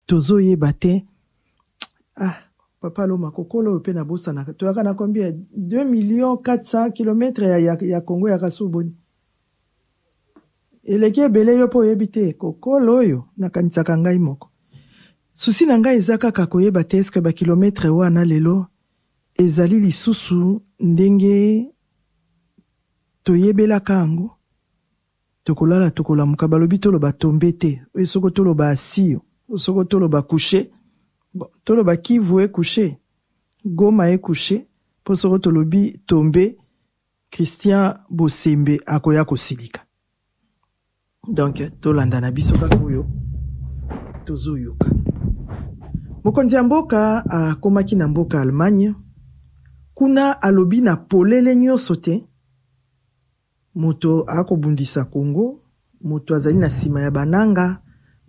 Tozoyeba te. Ah, papa Loma, kokolo oyo mpe nabosanaka. Toyaka na combien? 2 millions 400 kilomètres ya Congo ya kasu boni. Eleki ebele yo mpo oyebi te. Kokolo oyo nakanisaka ngai moko. Souci na ngai eza kaka koyeba te est-ce que ba kilomètres wana lelo ezali lisusu ndenge toyebelaka yango. Tokolala tokolamuka balobi toloba tombe te oyo soko toloba asio soko toloba couche bon toloba Kivu e couche Goma e couche po soko tolobi tombe Christian Bosembe akoya kosilika donc tolanda na biso kaka oyo tozoyoka. Mokonzi ya mboka akomaki na mboka Allemagne kuna alobi na polele nyonso te Moto akobundisa Congo, moto azali na sima ya ba Nanga,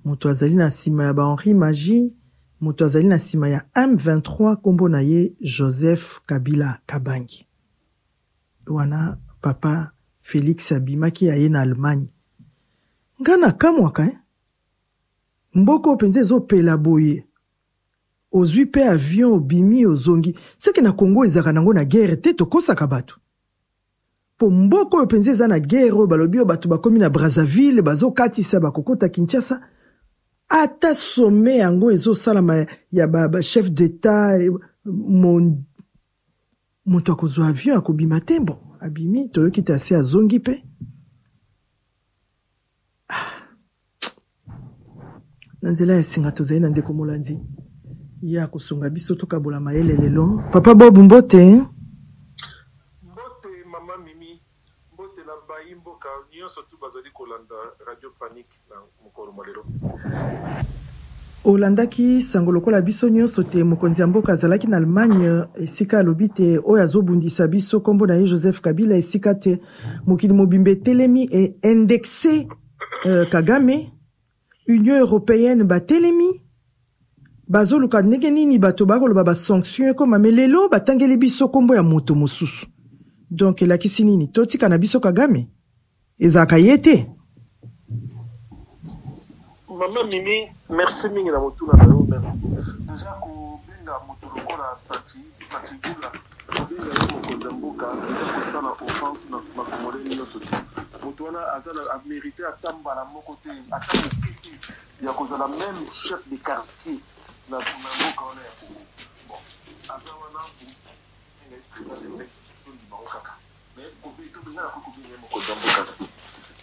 moto azali na sima ya ba Henri Magie, moto azali na sima ya M23 kombo na ye Joseph Kabila Kabange. Wana papa Felix abimaki aye na Allemagne. Nga nakamwaka hein. Mboka oyo penza ezopela boye ozwi pe avion obimi ozongi seke na Congo ezalaka nango na guerre te tokosaka bato. Po mboka oyo penza eza na guerre oyo balobi oyo batu bakomi na Brazzaville bazokatisa bakokota Kinshasa ata sommet yango ezosalama ya ba chef d'etat mon moto akozwa avion akobima te bon abimi toyoki te asi azongi pe Na nzela ya singa tozali na ndeko molandi ye akosunga biso tokabola mayele lelo. Papa Bob mbote. Mbote mama Mimi, mbote na bayi mboka nionso tout bazali kolanda radio panique na mokolo mwa lelo. Olandaki sango lokola biso nionso te mokonzi ya mboka azalaki na Allemagne esika alobi te oyo azobundisa biso kombo na ye Joseph Kabila esika te mokili mobimba etelemi e indexe Kagame, Union europeenne batelemi bazoluka ndenge nini bato bakoloba ba sanction ekoma mais lelo batangeli biso kombo ya moto mosusu donc elakisi nini totika na biso Kagame ezalaka ye te. Maman Mimi merci mingi na motuna na yo merci dejà kobenga moto lokola Fatshi Fatshi Gola kobenga ye mokonzi ya mboka eza kosala offense na ba congolais nionso te moto wana aza na a merite ata mbala moko te ata moke te ya kozala meme chef de quartier na mboka wana ya Congo bon aza wana kobenga ye president de vrai tondima yango kaka mais nga nakoki kobenga ye mokonzi ya mboka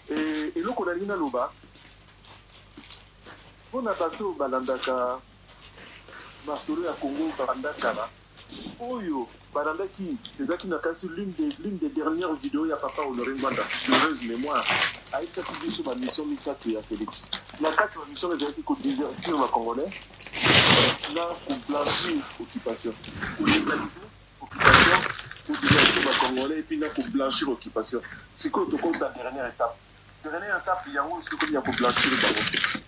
te eloko nalingi naloba Pona bato oyo balandaka masolo ya Congo banda kala, oyo balandaki ezalaki nakanisi l'une des l'une des dernières videos ya papa Honore Ngbanda d'heureuse memoire, ayebisaki biso ba missions misatu ya Felix. Na kati ya ba missions wana ezalaki ko divertir ba Congolais na ko blanchir occupation, ko legaliser occupation, ko divertir ba Congolais et puis na ko blanchir occupation. Sikoyo tokota dernière etape. Dernière etape yango oyo ekomi ya ko blanchir bango.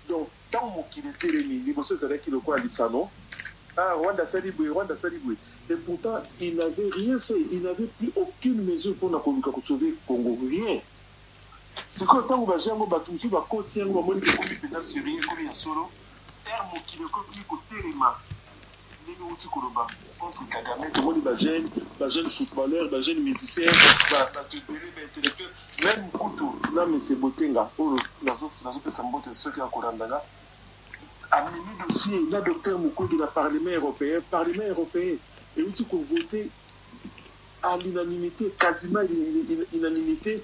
Donc tango mokili etelemi, liboso ezalaki lokola lisano, ah Rwanda asali boye, Rwanda asali boye et pourtant il n'avait rien fait, il n'avait pris aucune mesure pona koluka ko sauver Congo, rien. Sikoyo tango bazwi yango batu mosusu bakoti yango bamoni ke ekomi penza serieux, ekomi ya solo, heure mokili ekomi kotelema Ndenge owuti koloba contre Kagame, tomoni ba jeunes, ba jeunes footballeurs, ba jeunes musiciens, ba batu ebele, ba intellectuels, meme kutu na monsieur Botenga oyo nazo nazo pesa mbote soki akolanda nga, amemi dossier na docteur Mukwege na parlement europeen, parlement europeen ewuti ko voter à l'unanimite, quasiment unanimite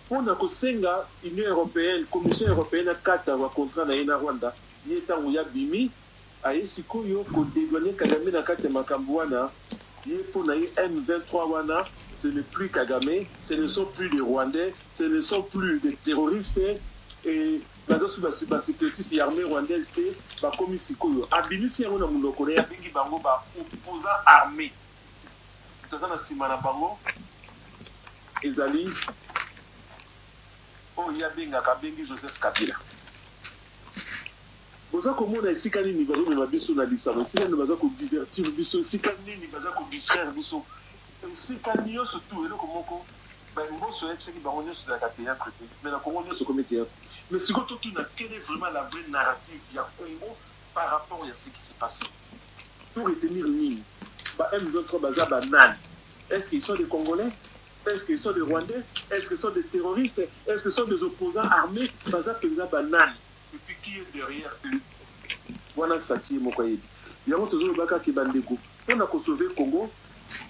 pona kosenga Union europeenne, commission europeenne akata ba contrats na ye na Rwanda, ye tango ye abimi Aye sikoyo ko dedouaner Kagame na kati ya makambu wana, ye po na ye M23 wana ce n'est plus Kagame, ce ne sont plus des Rwandais, ce ne sont plus des terroristes et baza su ba suppletifs ya armee rwandaise te, bakomi sikoyo abimisi yango na munoko na ye abengi bango ba opposants armes, mutu aza na sima na bango ezali oyo ye abengaka abengi Joseph Kabila. Boza komona esika nini bazo mema biso na lisano, esika nini baza ko divertir biso, esika nini baza ko distraire biso, esika nionso tout eloko moko ba Mboso ayebisaki bango nionso ezalaka theatre te mais na Congo nionso ekomi theatre mais sikoyo totuna quelle est vraiment la vraie narrative ya Congo? Par rapport ya ce qui se passe. To retenir nini? Ba M23 baza ba nani? Est-ce qu'ils sont des Congolais? Est-ce qu'ils sont des Rwandais? Est-ce qu'ils sont des terroristes? Est-ce qu'ils sont des opposants armés? Baza penza ba nani? Et puis qui est derrière eux? Wana Fatshi ye moko ayebi. Yango tozo loba kaka ke ba ndeko, pona ko sauver Congo,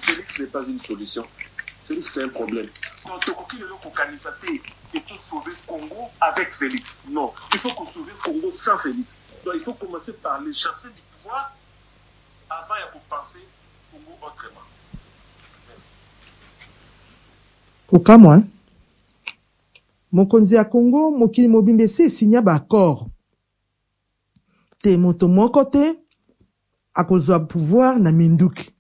Felix n'est pas une solution. Felix c'est un problème. Donc tokoki lelo kokanisa te que to sauver Congo avec Felix. Non, il faut ko sauver Congo sans Felix. Donc il faut commencer par le chasser du pouvoir avant ya ko penser Congo autrement. Merci. Kokamwa hein? Mokonzi ya Congo mokili mobimba esi esigna ba accord te moto moko te akozwa pouvoir na minduki.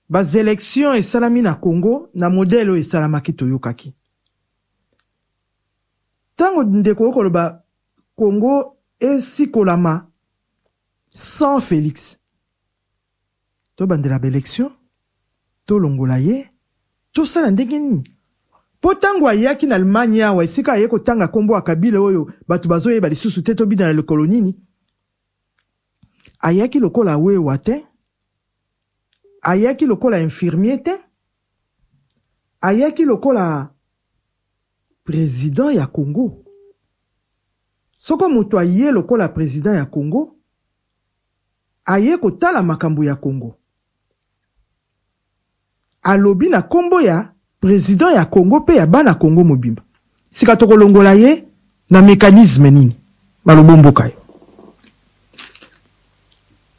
Ba elections esalami na Congo na modèle oyo esalamaki toyokaki. Tango ndeko okoloba Congo esikolama sans Felix. Tobandela ba elections, tolongola ye, tosala ndenge nini? Po tango ayaki na Allemagne awa esika aye kotanga kombo ya Kabila oyo batu bazoyeba lisusu te tobina na lokolo nini? Ayaki lokola wewa te, ayaki lokola infirmier te, ayaki lokola president ya Congo. Soko moto aye lokola president ya Congo, aye kotala makambo ya Congo. Alobi na kombo ya president ya Congo pe ya bana Congo mobimba. Sika tokolongola ye na mecanisme nini? Malobo mboka yo.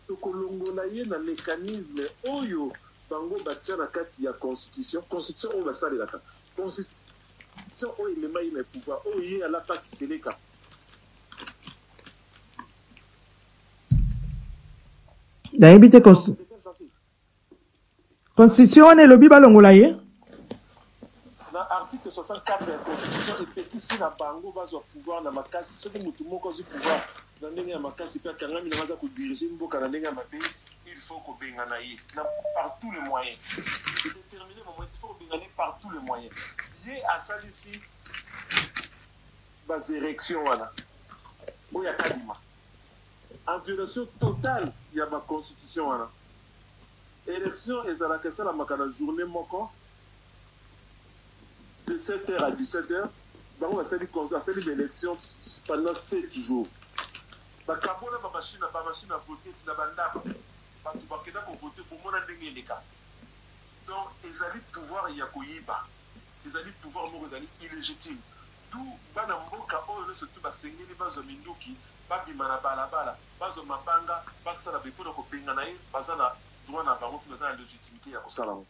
Tokolongola ye na mecanisme oyo bango batia na kati ya constitution, constitution oyo basalelaka, constitution oyo emema ye na pouvoir, oyo ye alapa kiseleka. Nayebi te constitution wana elobi balongola ye. Na article 64 ya constitution epekisi na bango bazwa pouvoir na makasi. Soki mutu moko azwi pouvoir na ndenge ya makasi pe akangami nango aza ko diriger mboka na ndenge ya mabe, il faut kobengana ye na par tous les moyens. Determiner ba moyens, il faut kobengana ye par tous les moyens. Ye asalisi bas erections wana oyo ya Kadima en violation totale ya ba constitution wana. Election ezalaka esalamaka na journee moko de 7 heures à 17 heures, bango basali asali ba election pendant 7 jours. Bakabola ba machine ba machine à voter na ba ndako, batu bakenda ko voter, bomona ndenge eleka. Donc ezali pouvoir ya koyiba, ezali pouvoir moko ezali illegitime. D'où bana mboka oyo nionso tout basengeli bazwa minduki babima na balabala, bazwa mabanga basala boye pona kobengana ye, baza na droit na bango pe baza na legitimite ya kosala yango.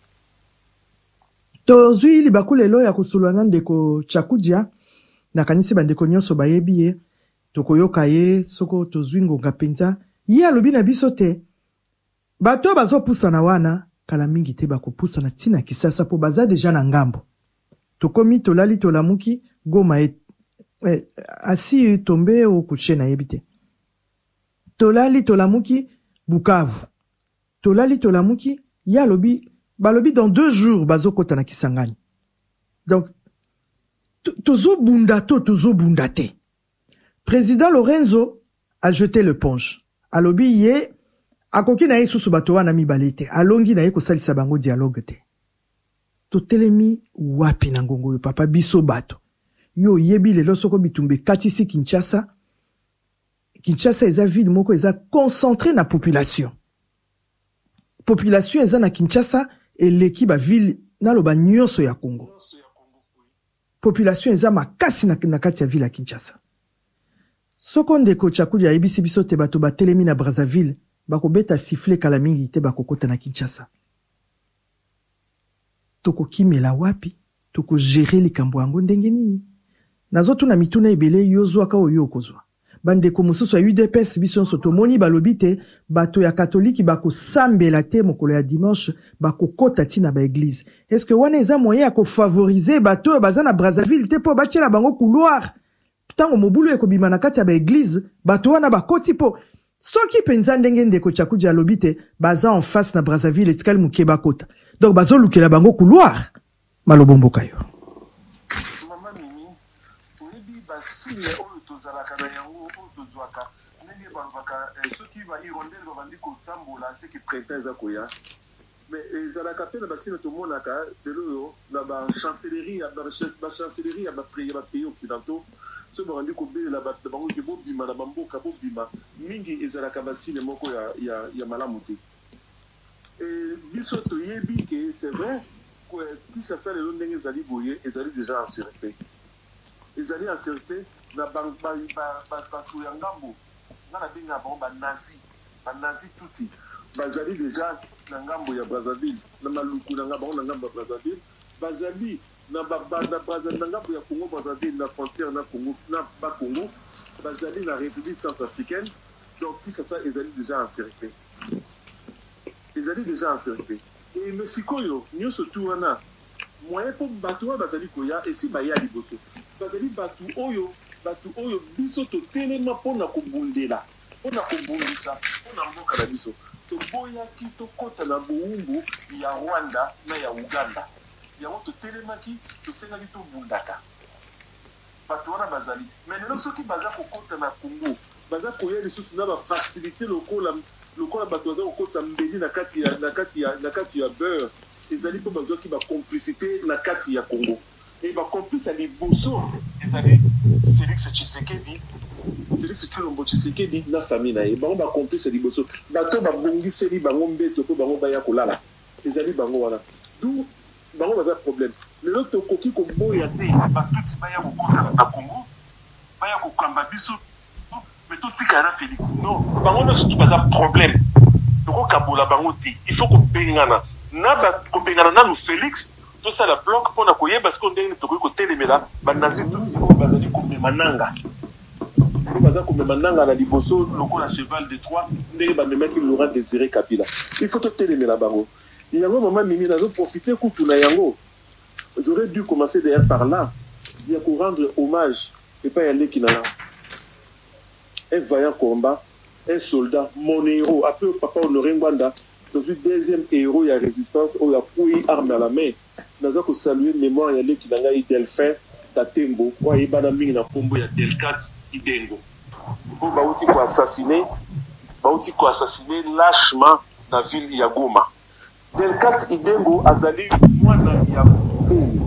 Tozui libaku lelo ya kosolola na ndeko Tshakudia. Nakanisi bandeko nionso bayebi ye. Tokoyoka ye soko tozui ngonga penza. Ye alobi na biso te bato oyo bazopusana wana kala mingi te bakopusana ti na Kisasa po baza dejà na ngambo. Tokomi tolali tolamuki Goma est eh, asi tombe ou couche nayebi te. Tolali tolamuki Bukavu. Tolali tolamuki ye alobi balobi dans deux jours bazokota na Kisangani. Donc tozobunda to tozobunda te. President Lorenzo a jeter l'eponge. Alobi ye akoki na ye susu bato wana mibale te. Alongi na ye kosalisa bango dialogue te. Totelemi wapi na ngonga oyo papa biso bato yo oyebi lelo soko bitumba ekatisi Kinshasa Kinshasa eza ville moko eza concentre na population population eza na Kinshasa eleki ba ville naloba nyoso ya Congo population eza makasi na, na kati ya ville ya Kinshasa soko ndeko Chakuli ayebisi biso te bato batelemi na Brazzaville bakobeta sifflet kala mingi te bakokota na Kinshasa Tokokimela wapi? Toko gerer likambo yango ndenge nini? Nazotuna mituna ebele, yo zwaka oyo yo okozwa. Ba ndeko mosusu ya udps biso nionso tomoni balobi te bato ya katoliki bakosambela te mokolo ya dimanche bakokota ti na ba eglises. Est ce que wana eza moyen ya ko favoriser bato oyo baza na Brazzaville te po batiela bango couloir Tango mobulu ekobima na kati ya ba eglise, bato wana bakoti po soki penza ndenge ndeko Tshakudia alobi te baza en face na Brazzaville etikali mukie bakota. Donc bazolukela bango couloir? Malobo mboka yo. Maman Mimi, oyebi ba signe oyo tozalaka na yango, oyo tozwaka. Balobaka soki ba hirondelles babandi kotambola, c'est que printemps eza koya. Mais ezalaka mpe na basine, tomonaka lelo oyo na bachancellerie ya bachancellerie ya bapays occidentaux, soki babandi kobelela bato na bango ke bobima na bamboka, bobima mingi, ezalaka basine moko ya malamu te. Biso toyebi ke c'est vrai, Kinshasa lelo ndenge ezali boye, ezali déjà encerclé, ezali encerclé na bato ya ngambo. Nga nabengaka bango banazi, banazi tutsi. Bazali déjà na ngambo ya Brazzaville, na Maluku na bango, na ngambo ya Brazzaville. Bazali na ngambo ya Congo Brazzaville, na frontière na Congo, na Bakongo. Bazali na République centrafricaine. Donc Kinshasa ezali déjà encerclé, ezali déjà encerclé. E mais sikoyo nyonso tu wana, moyen mpo bato oyo bazali koya, esi baya liboso, bazali bato oyo biso totelema mpona kobundela, mpona kobundisa mpona mboka na biso. Toboyaki tokɔta na bowumbu ya Rwanda na ya Uganda. Yango totelemaki, tosengaki tobundaka. Bato wana bazali, mais lelo soki baza kokɔta na Congo, baza koya lisusu na bafacilité lokola bato baza kokotisa mbeli na kati ya beurre. Ezali mpo bazwaki bacomplicité na kati ya Congo. E bacomplice ya liboso ezali Félix Tshisekedi, Félix Tshilombo Tshisekedi na famille na ye. Bango bacomplice ya liboso, bato babongiseli bango mbeto mpo bango baya kolala, ezali bango wana. Du bango baza problème. Lelo tokoki koboya te batutsi baya kokɔta na Congo, baya kokamba biso, mais totikala na Félix? Non, bango nyonso tu baza problème, tokokabola bango te. Il faut kobengana na kobengana nanu Félix, tosala bloc mpona koyeba sikoyo ndenge nini tokoki kotelemela banazi tutsi oyo bazali komema Nanga, oyo baza komema Nanga na liboso lokola cheval de Troie, ndenge bamemaki Laurent Désiré Kabila. Il faut totelemela bango. Yango mama Mimi, nazoprofite kutu na yango, j'aurais dû commencer d'ailleurs par là, ya korendre hommage epai ya leki na nga, un vaillant combat, un soldat, mon héros après papa Honoré Ngbanda. Tozwi deuxième héros ya résistance oyo akwei arme à la main. Naza kosaluer mémoire ya leki na ngai Delphin Katembo, oyo ayebana mingi na nkombo ya Delcat Idengo, oyo bauti koassassiner lâchement na ville ya Goma. Delcat Idengo azali mwana ya Beni.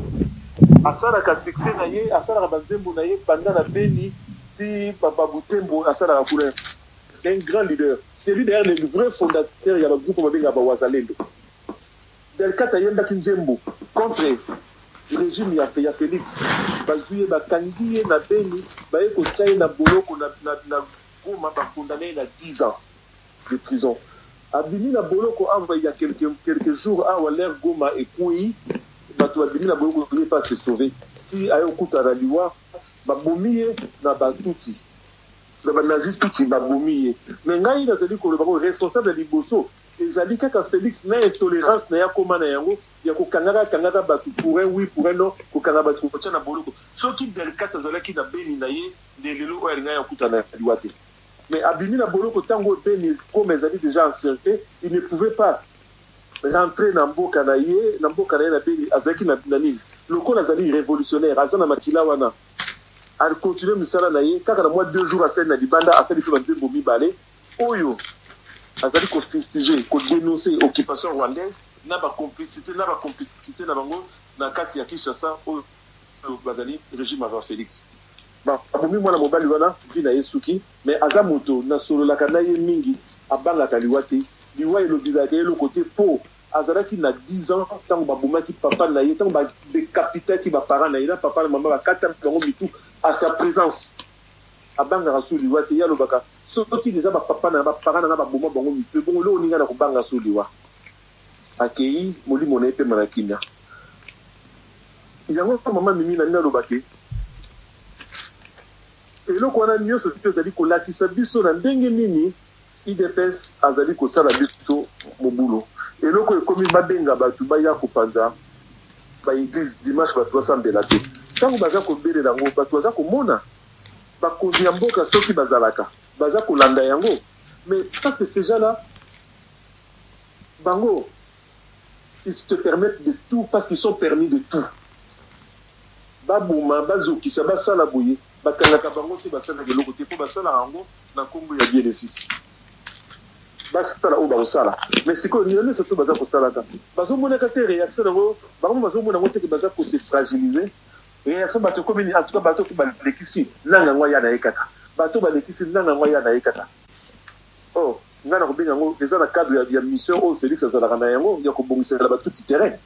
Asalaka succès na ye, asalaka banzembo na ye banda na Beni ti Babutembo, asalaka kuna. C'est un grand leader, c'est lui d'ailleurs le vrai fondateur ya bagroupe babengaka bawazalendo. Delcat ayembaki nzembo contre régime ya Félix. Bazwi ye, bakangi ye na Beni, baye kotia ye na boloko na Goma, bacondamner ye na 10 ans de prison. Abimi na boloko awa il y a quelques jours awa, l'heure Goma ekwei, bato babimi na boloko, ye mpe ase sauver ti aye okutana liwa. Babomi ye na batuti, na banazi tutsi, babomi ye. Mais ngai nazali koloba ko responsable ya liboso ezali kaka Félix na intolérance na ye akóma na yango ya kokangaka kangaka bato pour un oui, pour un non, kokanga bato, kotia na boloko. Soki Delcat azalaki na Beni na ye, nde lelo oyo alingaki akutana na liwa te. Mais abimi na boloko ntango Beni, Goma ezali déjà encerclé. Il ne pouvait pas rentrer na mboka na ye, na mboka na ye na Beni. Azalaki na nini, lokola azali révolutionnaire, aza na makila wana, acontinuer misala na ye kaka. Na mwa 2 jours asali na libanda, asali mpe banzembo mibale oyo azali kofustiger, kodénoncer occupation rwandaise na bacomplicité na bango na kati ya Kinshasa, oyo bazali régime avant Félix. Babomi mwana mobali wana, vie na ye suki. Mais aza moto nasololaka na ye mingi, abangaka liwa te, liwa elobelaka ye eloko te, mpo azalaki na 10 ans ntango babomaki papa na ye, ntango badécapitaki baparent na ye, na papa na mama, bakata bango mitu à sa présence. Abangaka su liwa te. Ye alobaka soki deja bapapa na baparent na nga baboma bango mitu, ebongo eloko ninga na kobanga su liwa? Akei, molimo na ye pema na kimia. Yango mama Mimi, na nini alobaki eloko wana nyonso te, ezali kolakisa biso na ndenge nini UDPS azali kosala biso mobulu. Eloko ekomi, babenga bato baya kopanza baéglise dimanche, bato basambela te. Ntango baza kobelela yango, bato baza komona bakonzi ya mboka soki bazalaka baza kolanda yango. Mais parce que ces gens là bango, ils se permettent de tout parce qu'ils sont permis de tout. Baboma, bazokisa, basala boye. Bakangaka bango te, basalaka eloko te mpo basalaka yango na nkombo ya bien fils. Basala oyo bakosala, mais sikoyo nyonso to baza kosalaka, bazomonaka te réaction yango. Bango bazomona yango te ke baza kose fragiliser. Réaction bato ekomi nini? En tout cas, bato mpe balekisi nanga yango, aya na ye kaka. Bato balekisi nanga yango, aya na ye kaka. Oh, ngai na kobenga yango eza na cadre ya mission oyo Félix azalaka na yango ya kobongisela batuti terrain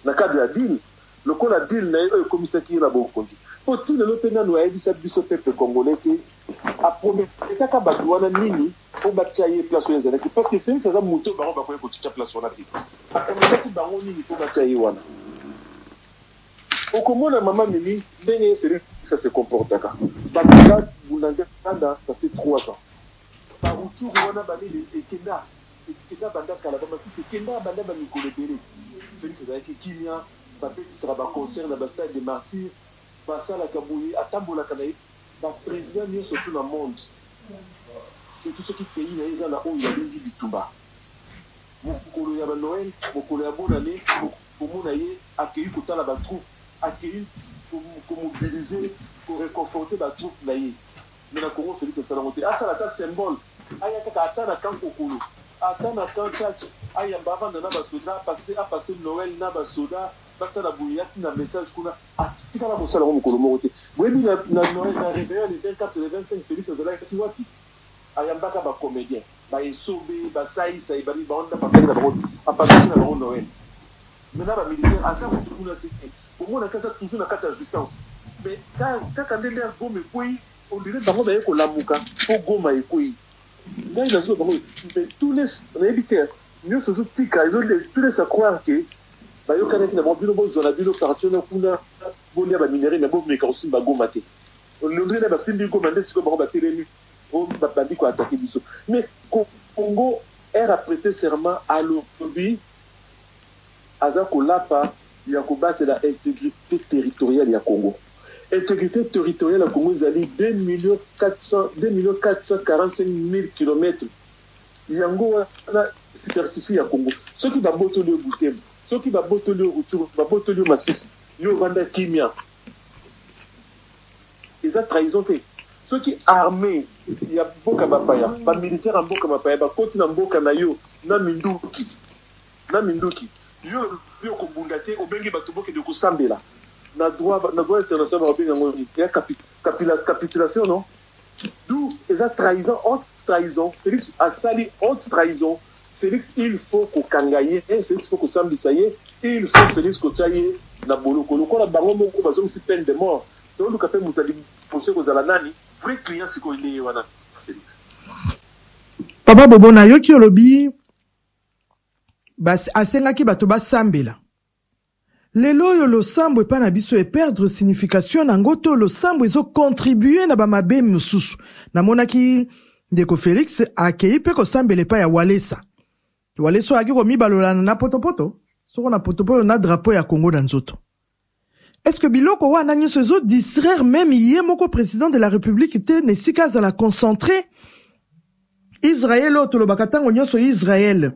na cadre ya deal, lokola deal na ye oyo ekomisaki ye na bokonzi. Mpo ti lelo mpe nanu ayebisa biso peuple congolais te aprometaka bato wana nini mpo batia ye place oyo ezalaki, parce que Félix aza moto oyo bango bakoki kotia place wana te. Aprometaki bango nini mpo batia ye wana? Okomona, mama Mimi, ndenge ye Félix ase comportaka. Bakanga Bunagana, ça fait 3 ans. Barutshuru wana, banini ekenda, ekenda banda kala, bamasisi ekenda banda bamikolo ebele. Félix azalaki kimia, babetisaka baconcert na bastade de Martyr, basalaka boye, atambolaka na ye. Baprésident nyonso tu na monde, surtout soki pays na ye eza na oyo babengi bitumba, mokolo ya banoël, mokolo ya bonane, komona ye akei kotala batroupe, akei komobiliser, koréconforter batroupe na ye. Mais na Congo, Félix asalango te. Asala ata symbole, aya kaka ata na camp Kokolo, ata na camp Tshatshi, ayamba, avanda na basoda, apase Noël na basoda, basala boye, atina message kuna. Atikala kosala yango mokolo moko te. Boyebi na Noël, na réveillon, le 24, le 25, Félix azalaki wapi? Ayambaka bacomédien, baesobe, basaisai, bali bango nde apasaki na bango, apasaki na bango Noël. Mais na bamilitaire aza motu kuna te. Omonaki aza toujours na kati ya jouissance. Mais kaka nde l'heure Goma ekwei, on dirait bango baye kolamuka mpo Goma ekwei. Ngai nazoba bango mais tous les nayebi te nyonso ezotika tout laisse à croire ke bayokanaki na bango: bino bozwa na bino parti wana kuna, bolia baminerais, mais bomeka kosimba Goma te. Londre na basimbi Goma nde sikoyo bango batelemi, babandi koattaquer biso. Mais Congo air a prêté serment, alobi aza kolapa ya kobatela intégrité territoriale ya Congo. Intégrité territoriale ya Congo ezali 2 millions 400, 2 millions 445 000 kilomètres. Yango wana superficie ya Congo. Soki babotoli yo Butembo, soki babotoli yo Rutshuru, babotoli yo Masisi, yo ovanda kimia, eza trahison te? Soki armée ya mboka bapaya, bamilitaire ya mboka bapaya bakoti na mboka na yo na minduki, na minduki, yo yo kobunda te, obengi bato bokende kosambela, na droit international bakobenga yango nini? Ya capitulation, non? D'où eza trahison, haute trahison. Félix asali haute trahison. Félix, il faut kokanga ye. Félix, faut kosambisa ye. Il faut Félix kotia ye na boloko lokola bango moko bazongisi peine de mort. Toluka mpe moto ya liboso kozala nani? Vrai client sikoyo nde ye wana Félix. Papa Bobo, nayoki olobi asengaki bato basambela. Lelo oyo losambo epai na biso eperdre signification nango, to losambo ezocontribuer na bamabe mosusu. Namonaki ndeko Félix akei mpe kosambela epai ya Walesa. Walesa oyo ayaki komibalolana na potopoto, soko na potopoto na drapeau ya Congo na nzoto. Est ce que biloko wana nyonso ezodistraire même ye moko président de la République te, na esika azala concentré? Israel oyo tolobaka ntango nyonso, Israel,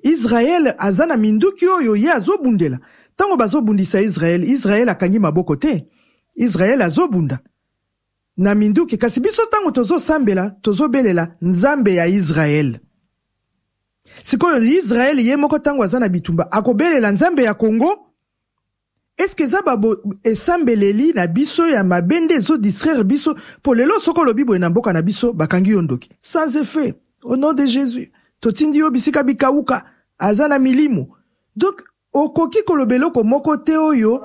Israel aza na minduki oyo ye azobundela. Ntango bazobundisa Israel, Israel akangi maboko te. Israel azobunda na minduki. Kasi biso, ntango tozosambela, tozobelela Nzambe ya Israel. Sikoyo Israel ye moko, ntango aza na bitumba, akobelela Nzambe ya Congo? Est-ce eza babo esambeleli na biso ya mabe nde ezodistraire biso? Mpo lelo soki olobi boye na mboka na biso, bakangi yo ndoki sans effet, au nom de Jésus, totindi yo bisika bikauka, aza na milimo. Donc okoki koloba eloko moko te oyo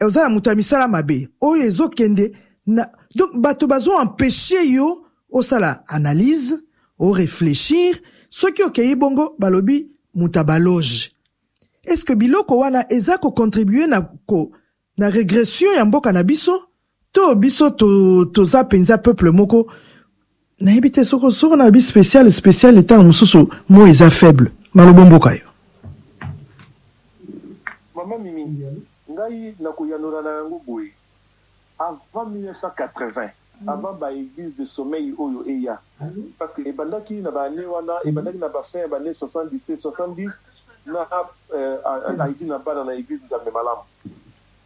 oza na moto ya misala mabe oyo ezokende na. Donc bato bazoempêcher yo osala analyse, oréfléchir. Soki okei bongo, balobi moto ya baloge. Est ce que biloko wana eza kocontribuer na régression ya mboka na biso, to biso toza mpenza peuple moko? Nayebi te soko na bi spécial spécial, ntango mosusu mo eza faible malobo mboka yo. Mama Mimi, ngai nakoyanola na yango boye: avant 1980, avant baéglise de sommeil oyo eya, parce que ebandaki na baannée wana, ebandaki na bafin ya baannée 77, 70 na aidi na bana na église Nzambe Malamu.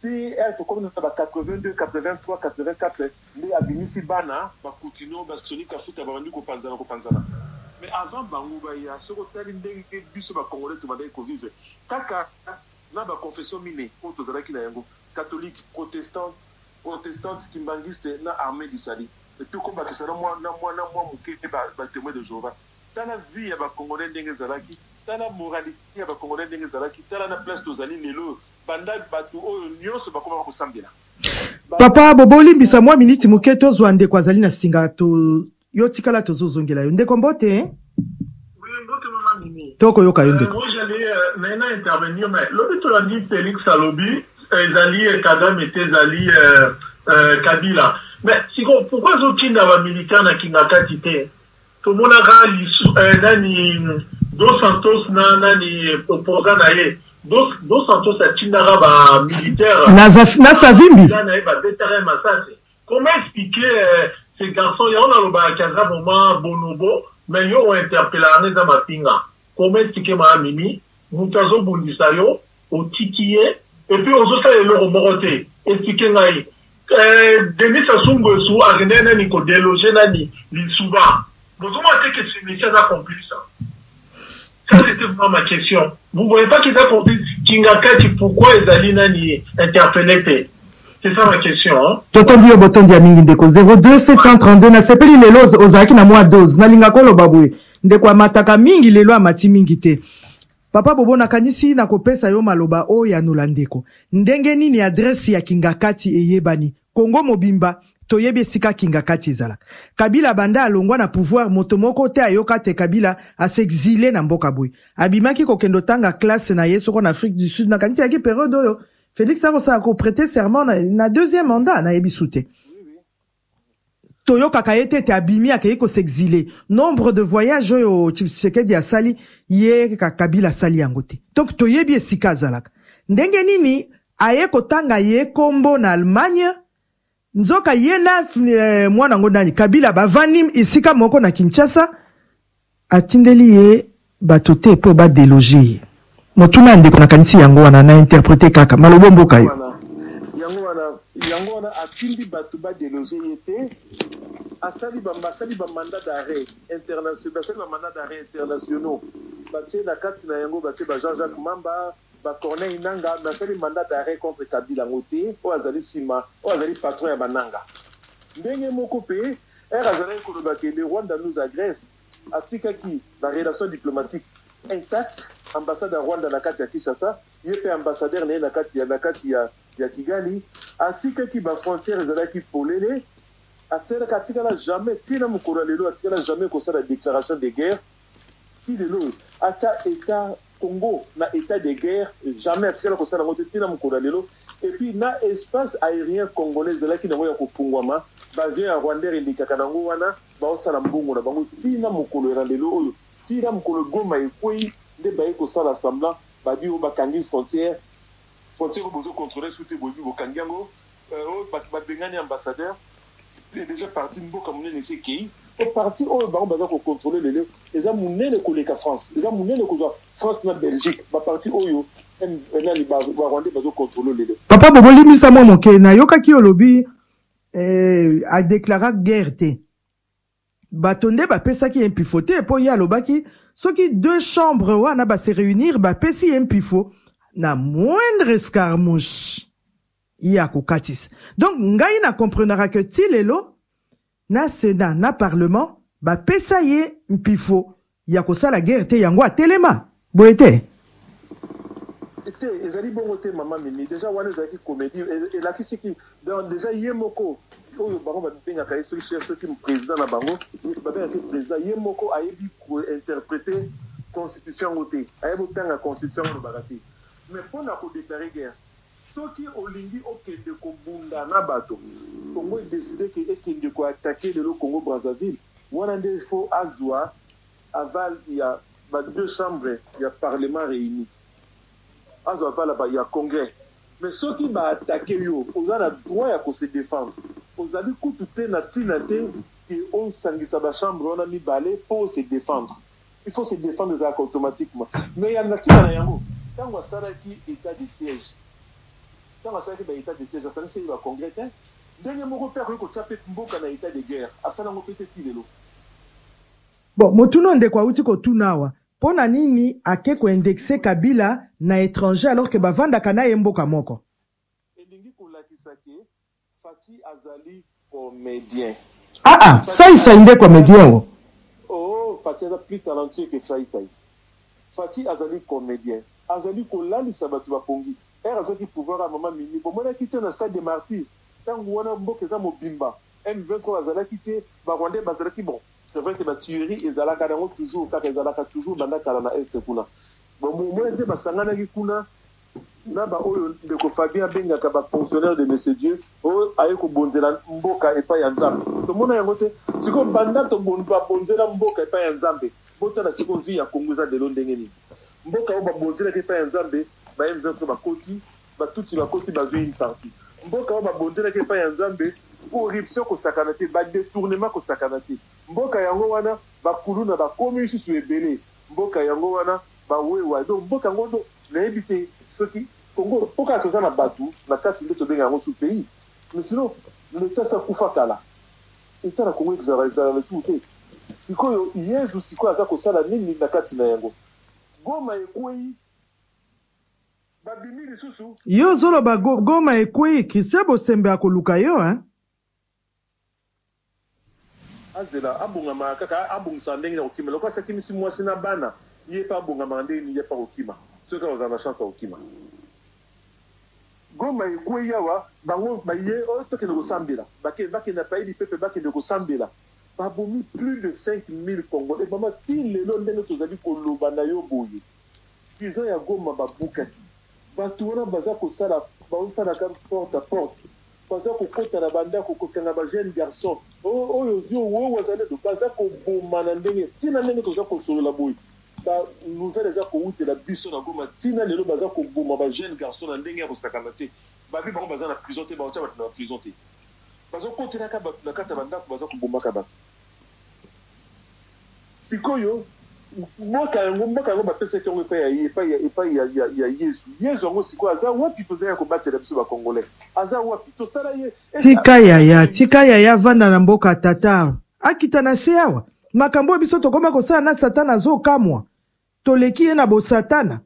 Ti heure tokomi na ba 82, 83, 84 nde abimisi bana ba Kutino, ba Sony Kafuta babandi kopanzana kopanzana. Mais avant bango baya, soki otali ndenge biso ba Congolais tobandaki ko vivre kaka na ba confessions mine oyo tozalaki na yango, catholique, protestant, protestante, kimbanguiste na armee du salut et puis kobakisa na mwa na mwa na mwa moke ba temoins de Jehovah. Tala vie ya ba Congolais ndenge ezalaki, tala moralite ya ba Congolais ndenge ezalaki, tala na place tozali lelo oyo. Banda batu oyo nionso bakoma kosambela. Papa bobo olimbisa mwa miniti moke tozwa ndeko azali na singa to yo tikala tozozongela yo ndeko mbote. Oui, mbote mama Mimi. Tokoyoka yo ndeko. Moi j'allais naye na intervenir mais lobi tolandi Felix alobi ezali Kagame te ezali Kabila mais siko pourquoi azotinda ba militaire na Kingakati te? Tomonaka lisu eh, nani Dos Santos na nani opposant na ye Dos, Dos Santos atindaka ba militaire na, na Savimbi na ye babetaka ye masasi. Comment expliquer eh, ce garçon yango nalobaka ke aza vraiment bonobo mais yo o interpellaka nga eza mafinga. Comment expliquer ma Mimi mutu azobundisa yo otiki ye et puis ozosala eloko moko te expliquer ngai eh, Denis Sassou Nguesso akendaki nani ko deloger nani Lisuba bozomona te que ce monsieur aza complice? Ça c'était vraiment ma question, vous voyez pas qu'ils a complice Kingakati pourquoi ezali nani interpellé te? C'est ça ma question hein. Totondi yo botondi ya mingi ndeko 02 732 nasepeli lelo ozalaki na mwa dose nalingaka oloba boye ndeko amataka mingi lelo amati mingi te. Papa Bobo nakanisi nakopesa yo maloba oyanola ndeko. Ndenge nini adresse ya Kingakati eyebani? Congo mobimba toyebi esika Kingakati ezalaka. Kabila banda alongwa na pouvoir moto moko te ayoka te Kabila a s'exiler na mboka boye. Abimaki kokende otanga classe na ye soko na Afrique du Sud nakanisi eyaki periode oyo Felix akosala ko preter serment na deuxième mandat nayebi su te. Toyokaka ye te ete abimi akeyi ko s'exiler. Nombre de voyages oyo Tshisekedi asali, ye Kabila asali yango te. Donc toyebi esika azalaka. Ndenge nini aye kotanga ye kombo na Allemagne, nzoka ye na mwana yango nani Kabila bavandi esika moko na Kinshasa, atindeli ye bato te po ba deloger ye. Motuna ya ndeko nakanisi yango wana, na interpreter kaka maloba mboka yo. Yango wana, yango wana atindi bato ba deloger ye te, asali ba basali ba mandat d'arret internationaux, basali ba mandat d'arret internationaux, batie na kati na yango batie ba Jean-Jacques Mamba, ba Corneille Nangaa, mais asali mandat d'arret contre Kabila yango te, oyo azali sima, oyo azali patron ya ba Nangaa. Ndenge moko pe Heure azalaki koloba que le Rwanda nous agresse, atikaki ba relations diplomatiques intactes, ambassade ya Rwanda na kati ya Kinshasa, ye pe ambassadeur na ye na kati ya na kati ya ya Kigali, atikaki ba frontières ezalaki polele, atialaka atikala jamais ti na mokolo ya lelo atikala jamais kosala declaration de guerre ti lelo oyo, atia etat Congo na etat de guerre jamais atikala kosala yango te ti na mokolo ya lelo et puis na espace aerien congolais ezalaki nango ya kofungwama ba avions ya rwandair elekaka nango wana baosala mbongo na bango ti na mokolo ya na lelo oyo ti na mokolo Goma ekweyi nde baye kosala semblant babi oyo bakangi frontière frontière oyo bozo controler su te boyebi bokangi yango oyo batu babengani ambassadeur dejà parti mboka munene esi ekeyi po parti oyo bango baza ko controler lelo eza munene koleka France eza munene kozwa France na Belgique ba parti oyo nani ba rwandais bazo controler lelo. Papa bobo limbisa mwa moke nayokaki olobi eh, a declara guerre te bato nde bapesaki ye mpifo te mpo ye alobaki soki deux chambres wana ba se reunir bapesi ye mpifo na moindre escarmouche ye akokatisa. Donc ngai na comprenaka que ti lelo na senat na parlement bapesa ye mpifo ya kosala guerre te yango atelema boye te? Te ezali bongo te maman Mimi dejà wana ezalaki comedie elakisi ki donc dejà ye moko oyo bango babengaka ye soki chef soki president na bango babengaka ye president ye moko ayebi ko interpreter constitution yango te ayebi otanga constitution yango alobaka te mais pona ko declarer guerre Soki olingi okende kobunda na bato, Congo e decider que ekende ko attaquer lelo Congo Brazzaville, wana nde il faut azua aval ya ba deux chambres ya parlement reunis. Azua aval ya congrès. Mais soki ba attaquer yo, oza na droit ya ko se defendre. Ozali kutu te na tina te que osangisa ba chambres wana mibale po o se defendre. Il faut se defendre ezalaka automatiquement mais ya na tina na yango tango asalaki etat de siège Ntango asalaki ba etat de siège, asangisaki ba congrès te. Ndenge moko mpe akoki kotia mpe mboka na etat de guerre, asala yango mpe te tii lelo. Bon, motuna oyo ndeko awuti kotuna awa, mpo na nini ake ko indexer Kabila na etranger alors que bavandaka na ye mboka moko? Elingi kolakisa que Fatshi azali comedien. Ah ah, Sai Sai nde comedien oh? Oh, Fatshi aza plus talentueux que Sai Sai. Fatshi azali comedien. Azali kolalisa batu ba pongi. Heure azwaki pouvoir ya mama Mimi, bomonaki te na stade des martyrs? Tango wana mboka eza mobimba, M23 bazalaki te, ba rwandais bazalaki, bon, c'est vrai que ba tueries ezalaka nango toujours kaka, ezalaka toujours banda kala na Est kuna. Bomonaki te basanganaki kuna na ba oyo ndeko Fabien abengaka ba fonctionnaires de monsieur Dieu oyo aye kobonzela mboka epai ya Nzambe. Tomona yango te? Sikoyo banda babonzela mboka epai ya Nzambe, botala sikoyo vie ya Congo eza lelo ndenge nini? Mboka oyo babonzelaki epai ya Nzambe, ba M23 bakoti, ba Tutsi bakoti bazui une partie. Mboka oyo babonzelaki epai ya Nzambe, corruption kosakana te, ba detournement kosakana te. Mboka yango wana ba kuluna bakomi lisusu ebele. Mboka yango wana ba wewa donc mboka yango donc nayebi te soki Congo po kaka toza na batu na kati nde tobenga yango sous pays mais sinon l'etat esi akufa kala etat na Congo ezala ezala lisusu te sikoyo yezu sikoyo aza kosala nini na kati na yango Goma ekweyi babimi lisusu. Yo ozoloba Goma ekweyi Christian Bosembe akoluka yo hein. Azela abongamaka kaka abongisaka ndenge ya kokima lokola asi akimisi mwasi na bana ye pe abongamaka ndenge nini ye pe akokima soki akozala na chance ya kokima. Goma ekweyi awa bango baye oh tokende kosambela bake bakende na pays du peuple bakende kosambela babomi plus de 5000 congolais mama ti lelo ndenge tozali koloba na yo boye prison ya Goma babukaki batu wana baza kosala bazosalaka porte à porte Baza kokota na ba ndako kokanga ba jeune garçon oh oyo ozui owo wazalendo baza koboma na ndenge ti na ndenge toza kosolola boye ba nouvelle eza kowutela biso na goma ti na lelo baza koboma ba jeune garçon na ndenge ya kosakana te babi bango baza na prison te bakotia batu na ba prison te bazo kotelaka batu na kati ya ba ndako baza kobomaka batu Sikoyo, mboka yango, mboka yango bapesaki yango epai ya ye, epai ya, epai ya, ya, ya Yezu. Yezu yango sikoyo aza wapi mpenza ya kobatela biso ba Congolais? Aza wapi? Tosala ye, Tika yaya, tika yaya avanda na mboka tata. Akita na se awa. Makambo oyo biso tokoma kosala na satana azo kamwa. Toleki ye na bosatana.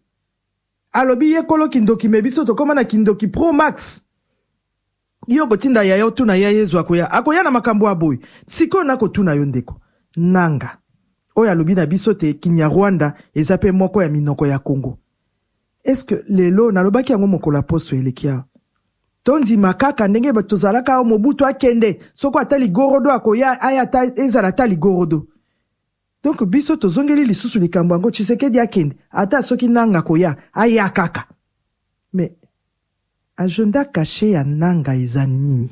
Alobi ye kolo kindoki mais biso tokoma na kindoki pro max. Yo okotinda yaya otuna ya yezu akoya akoya na makambo ya boye sikoyo nakotuna yo ndeko nanga oyo alobi na biso te kinyarwanda eza pe moko ya minoko ya congo est ce que lelo nalobaki yango mokolo ya poso eleki awa tondima kaka ndenge tozalaka awa mobutu akende soko ata ligorodo akoya aya ata ezala ata ligorodo donc biso tozongeli lisusu likambo yango tshisekedi akende ata soki nanga akoya aya kaka mais Agenda cache ya Nanga eza nini?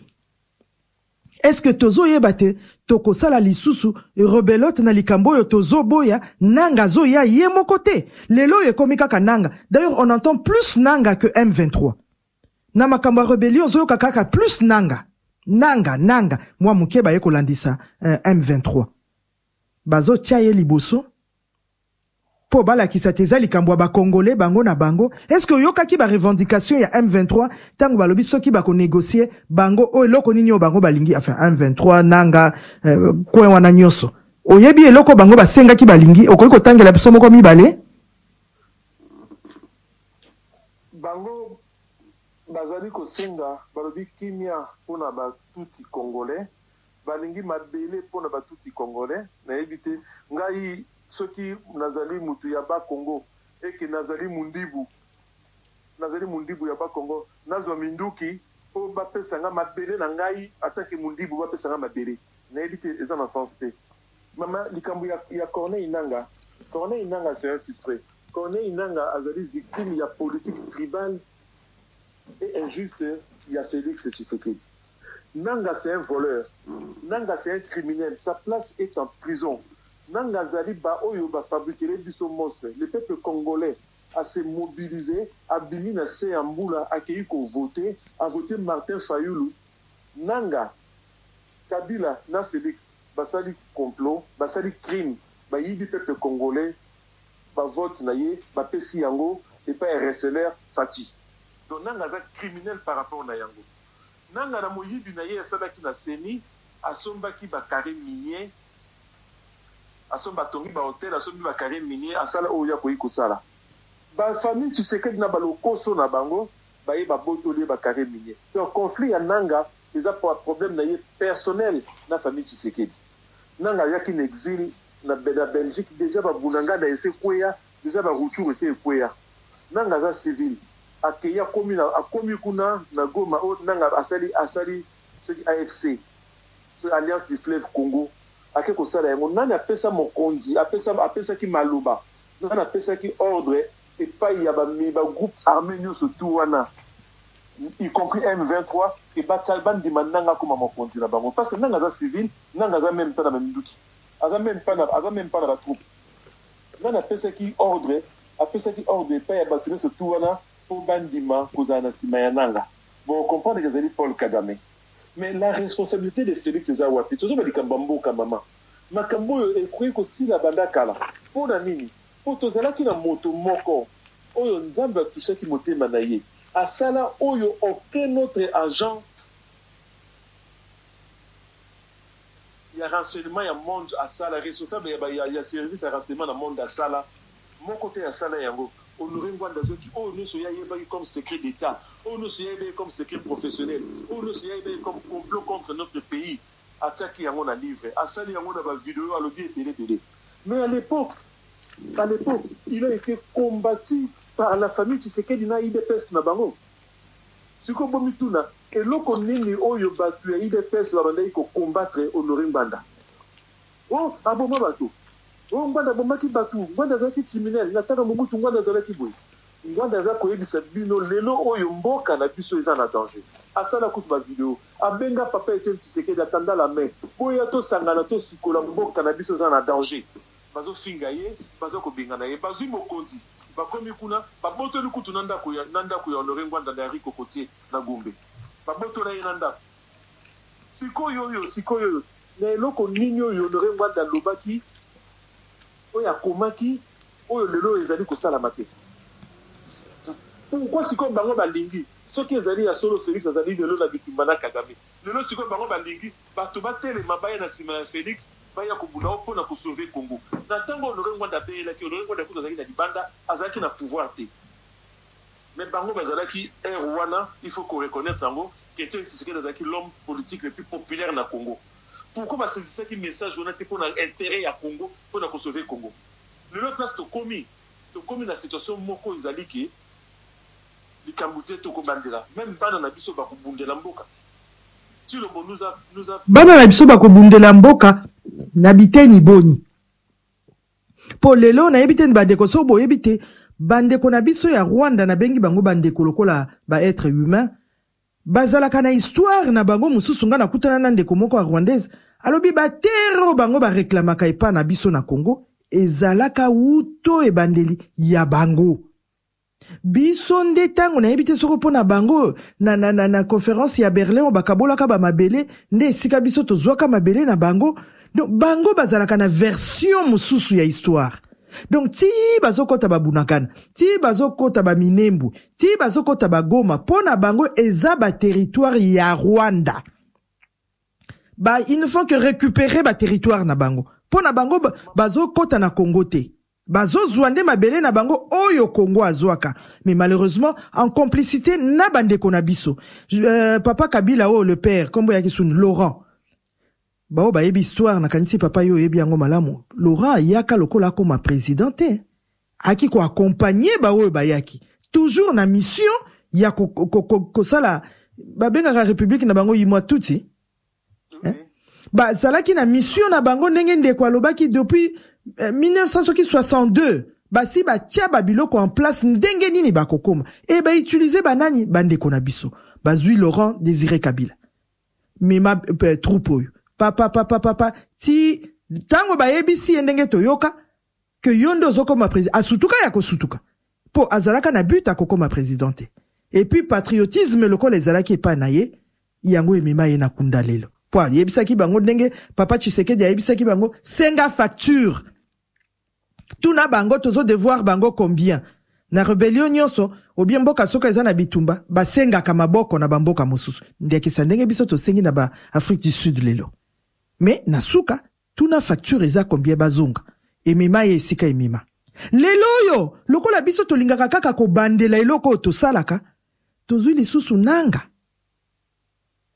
Est-ce que tozo yeba te toko sala lisusu rebelote na likambo oyo tozo boya Nanga azo ya ye moko te lelo oyo ekomi kaka Nanga d'ailleurs on entend plus Nanga que M23 na makambo ya rebellion ozo yoka kaka plus Nanga Nanga Nanga mwa muke baye kolandisa M23 bazo tia ye liboso Po balakisa te eza likambo ya ba congolais bango na bango. Est ce que oyokaki ba revendications ya M23 tango balobi soki bako negocier bango oyo eloko nini oyo bango balingi enfin M23 nanga euh, coin wana nyoso. Oyebi eloko bango basengaki balingi okoki kotangela biso moko mibale? Bango bazali kosenga balobi kimia pona ba tutsi congolais Balingi mabele pona ba tutsi congolais nayebi te ngai soki nazali mutu ya bas congo et que nazali mundibu nazali mundibu ya bas congo nazwa minduki po ba pesa nga mabele na ngai en tant que mundibu ba pesa nga mabele nayebi te eza na sens te mama likambo ya ya corneille nanga corneille nanga c'est un suspect corneille nanga azali victime ya politique tribale et injuste ya Felix Tshisekedi Nanga c'est un voleur Nanga c'est un criminel sa place est en prison Nanga azali ba oyo ba fabriquele biso monstre le peuple congolais a se mobilise abimi na se ya mbula akeyi ko vote a vote Martin Fayulu Nanga Kabila na Felix basali complot basali crime bayibi peuple congolais ba vote na ye bapesi yango epai ya receleur Fatshi. Donc Nanga aza criminel par rapport na yango. Nanga na moyibi na ye asalaki na CENI, asombaki ba carres miniers, asomba atongi ba hotels, asombi ba carres miniers, asala oyo ye akoki kosala. Ba famille Tshisekedi na ba lokoso na bango baye babotoli ye ba carres miniers. Donc conflit ya Nanga eza problème na ye personnel na famille Tshisekedi. Nanga ayaki na exil na Belgique dejà ba Bunagana esi ekweya, dejà ba Rutshuru esi ekweya. Nanga aza civil akeyi akomi na akomi kuna na Goma oyo Nanga asali asali soki AFC soki Alliance du fleuve Congo ake kosala yango nani apesa mokonzi apesa apesaki maloba nani apesaki ordre epayi ya ba ba groupe arme nioso tout wana y compris M23 ke batia bandima Nanga akoma mokonzi na bango parce que Nanga aza civil Nanga aza meme pas na ba minduki aza meme pas na aza meme pas na ba troupes nani apesaki ordre Apesaki ordre epai ya batu nionso tout wana po bandima kozala na sima ya Nanga. Boko comprendre que ezali Paul Kagame. Mais la responsabilite de Felix eza wapi? Tozoba likambo ya mboka mama. Makambo oyo ekoki kosila banda kala. Pona nini? Po tozalaki na moto moko oyo Nzambe a touchaki motema na ye. Asala oyo aucun autre agent ya renseignement ya monde asala, responsable ya ya service ya renseignement na monde asala. Moko te asala yango. Honore Ngbanda azwaki oyo nionso ye ayebaki comme secret d'Etat, oyo nionso ye ayebaki comme secret professionnel, oyo nionso ye ayebaki comme complot contre notre pays, atiaki yango na livre, asali yango na ba videos, alobi ebele ebele. Mais à l'epoque, à l'epoque, il a ete combattu par la famille Tshisekedi na udps na bango. Sikoyo bomituna, eloko nini oyo batu ya udps babandaki ko combattre Honore Ngbanda? Oh aboma bato oh Ngbanda abomaki batu Ngbanda azalaki criminel na tango ya Mobutu Ngbanda azalaki boye Ngbanda aza koyebisa bino lelo oyo mboka na biso eza na danger asala kutu ba video abenga papa Etienne Tshisekedi atanda la main boya tosangana tosikola mboka na biso eza na danger bazo finga ye baza kobengana ye bazui mokonzi bakomi kuna babotoli kutu na ndako ya na ndako ya Honore Ngbanda na rue Cocotier na Gombe babotola ye na ndako Sikoyo oyo, sikoyo oyo, na eloko nini oyo Honore Ngbanda alobaki, oyo akomaki, oyo lelo oyo ezali kosalama te? Pourquoi sikoyo bango balingi, soki ezali ya solo Felix azali lelo na bitumba na Kagame, lelo sikoyo bango balingi bato batelema baya na sima ya Felix, baya kobunda o pona ko sauver Congo? Na tango Honore Ngbanda abeyelaki, Honore Ngbanda kutu azalaki na libanda, azalaki na pouvoir te. Mais bango bazalaki heure wana il faut ko reconnaitre yango que Etienne Tshisekedi azalaki l'homme politique le plus populaire na Congo. Pourquoi ba saisissaki message wana te pona interet ya Congo, pona ko sauver Congo? Lelo place tokomi, tokomi na situation moko ezali que likambo te tokobandela meme bana na biso bakobundela mboka. Tshilombo nous a, nous a. Bana na biso bakobundela mboka na biteni boni? Mpo lelo nayebi te bandeko, soki boyebi te bandeko na biso ya Rwanda, nabengi bango bandeko lokola ba etre humain, bazalaka na histoire na bango mosusu. Nga nakutana na ndeko moko ya rwandaise, alobi ba terre oyo bango ba reclamaka epa na biso na Congo ezalaka wuto ebandeli ya bango. Biso nde tango nayebi te soko pona bango na, na, na, na conference ya Berlin oyo bakabolaka ba mabele nde esika biso tozwaka mabele na bango. Donc bango bazalaka na version mosusu ya histoire. Donc ti bazokota ba Bunagana, ti bazokota ba Minembwe, ti bazokota ba Goma, pona bango eza ba territoire ya Rwanda. Ba, il ne faut que recuperer ba territoire na bango. Pona bango bazokota na Congo te. Bazo zua nde mabele na bango oyo Congo azuaka mais malheureusement en complicite na ba ndeko na biso. Papa Kabila oyo le père kombo ya kisuni Laurent. Baoyo bayebi histoire nakanisi papa yo oyebi yango malamu. Laurent ayaka lokola akoma president te. Aki ko accompagner ba oyo bayaki toujours na mission ya ko, ko, ko, kosala babengaka republique na bango Imwa Tutsi. Eh? Bazalaki na mission na bango ndenge ndeko alobaki depuis 1962 eh, basi batia ba biloko en place ndenge nini bakokoma e ba utiliser banani bandeko na biso bazui Laurent Désiré Kabila mema eh, troupe oyo papa papa papa ti ntango bayebisi ye ndenge toyoka que yo nde ozokoma president asutuka ya kosutuka po azalaka na but akokoma president te et puis patriotisme lokola ezalaki epai na ye yango emema ye na kunda lelo po ayebisaki bango ndenge papa Tshisekedi ayebisaki bango senga facture tuna bango tozo devoir bango combien. Na rebellion nyonso obie mboka soki eza na bitumba, basengaka maboko na bamboka mosusu. Ndakisa ndenge biso tosengi na ba Afrique du Sud lelo. Mais na suka, tuna facture eza combien bazonga. Emema ye esika emema. Lelo oyo, lokola biso tolingaka kaka kobandela eloko oyo tosalaka, tozwi lisusu Nanga.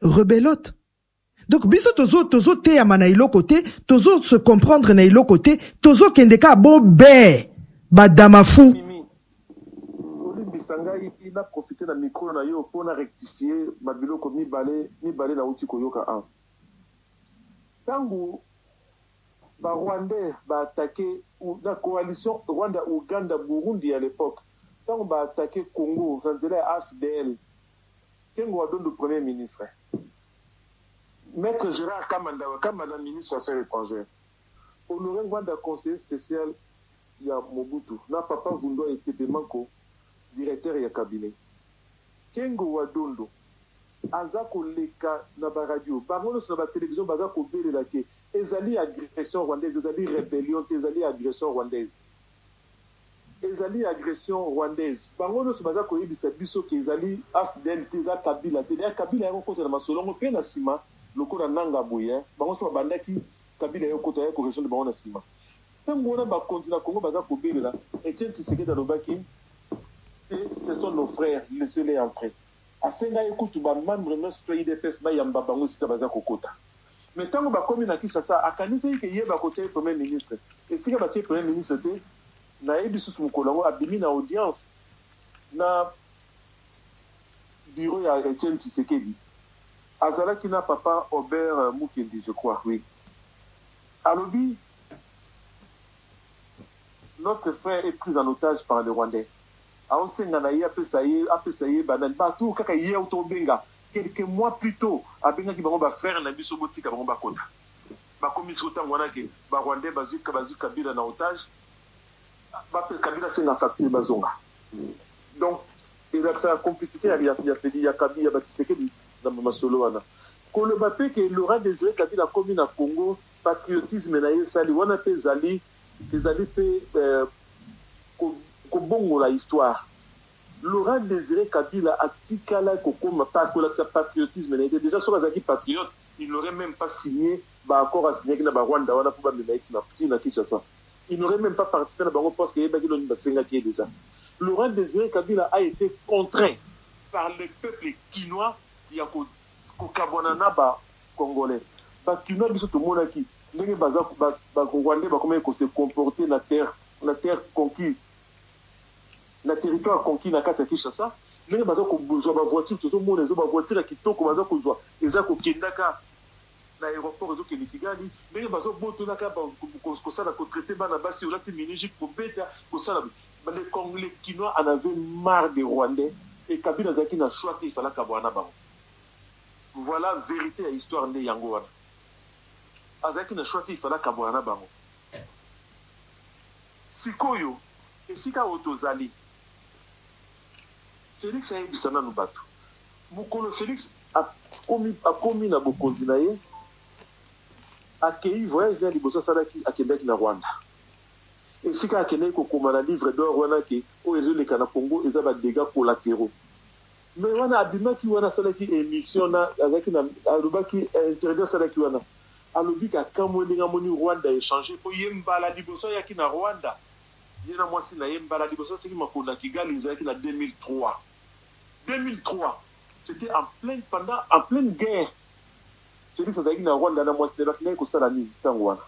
Rebelote. Donc biso tozo tozo teyama na eloko te, tozo se comprendre na eloko te, tozo kende kaka bo bee ba damafu. Mimi, olimbisa ngai na profiter na micro na yo po na rectifier ba biloko mibale mibale nawuti koyoka awa. Tango ba Rwandais ba attaquer na coalition Rwanda Ouganda Burundi à l'epoque, tango ba attaquer Congo na nzela ya AFDL, Kengo wa Dondo premier ministre, Maitre Gerard Kamanda Kamanda ministre ya affaires etrangères, Honore Ngbanda conseiller special ya Mobutu na papa Vundwa Etepe Manko directeur ya cabinet. Kengo wa Dondo aza koleka na ba radio bango nionso na ba television baza kobelela ke ezali agression rwandaise, ezali rebellion te, ezali agression rwandaise. Ezali agression rwandaise bango nionso baza koyebisa biso ke ezali afdl te eza kabila te d'ailleurs kabila aya kokota na masolo yango pe na sima lokola nanga boye hein bango nionso babandaki kabila aye kokota aye ko rejoindre bango na sima tango wana bakonzi na congo baza kobelela Etienne tshisekedi alobaki te ce sont nos frères laissez les entrer asengaki kutu ba membres nionso to ya udps bayamba bango esika baza kokota mais tango bakomi na kinshasa akanisaki ke ye bakotia ye premier ministre Esika batie premier ministre te nayebi susu mokolo yango abimi na audience na bureau ya Etienne Tshisekedi azalaki na papa Aubert Mukendi je crois oui alobi notre frère est pris en otage par les rwandais aosenga na ye apesa ye apesa ye banani batu oyo kaka ye auta obenga quelques mois plus tot abengaki bango ba frères na biso botika bango bakota. Bakomi sikoyo tango wana ke ba rwandais bazui bazui kabila na otage ba kabila asenga facture bazonga donc elakisaka complicite ya ya ya kabila ya ba tshisekedi na ba masolo wana koloba pe ke Laurent Desire Kabila akomi na Congo patriotisme na ye esali wana pe ezali ezali pe kobongola histoire Laurent Desire Kabila atikala kokoma kolakisa patriotisme na ye te dejà soki azalaki patriote Il n'aurait meme pas signe ba accords a signaki na ba Rwanda wana po ba mema ye ti na Kinshasa. Il n'aurait meme pas participe na bango parce que ayebaki eloko nini ba sengaki ye dejà. Laurent Desire Kabila a ete contraint par le peuple kinois ya ko kokabwana na ba congolais. Ba kinois biso tomonaki ndenge baza ba rwandais bakomaki ko se comporter na terre na terre conquise na territoire conquis na kati ya Kinshasa ndenge baza kozua ba voiture tozo mona ezo ba voiture ya kitoko baza kozua eza kokendaka na aeroport ezo kende Kigali ndenge bazo botolaka kosala ko traiter bana basi olati mini jupe kobeta kosala les les kinois en avait marre des rwandais et Kabila azalaki na choix te il fallait akabwana na bango voilà verite ya histoire nde yango wana azalaki na choix te il fallait akabwana na bango sikoyo Esika oyo tozali Felix ayebisa nanu batu mokolo Felix akomi akomi na bokonzi na ye akeyi voyage na ye ya liboso asalaki akendaki na Rwanda esika akendaki kokoma na livre d'or wana ke oyo ezo leka na Congo eza ba degats collateraux mais wana abimaki wana asalaki emission na azalaki na alobaki interview asalaki wana alobi ke akamwe ndenge amoni Rwanda echange po ye mbala liboso ayaki na Rwanda Ye na mwasi na ye, mbala liboso atiki makolo na Kigali ezalaki na 2003. 2003, c'etait en pleine pendant en pleine guerre. Felix azalaki na Rwanda na mwasi na ye, bakendaki kosala nini tango wana?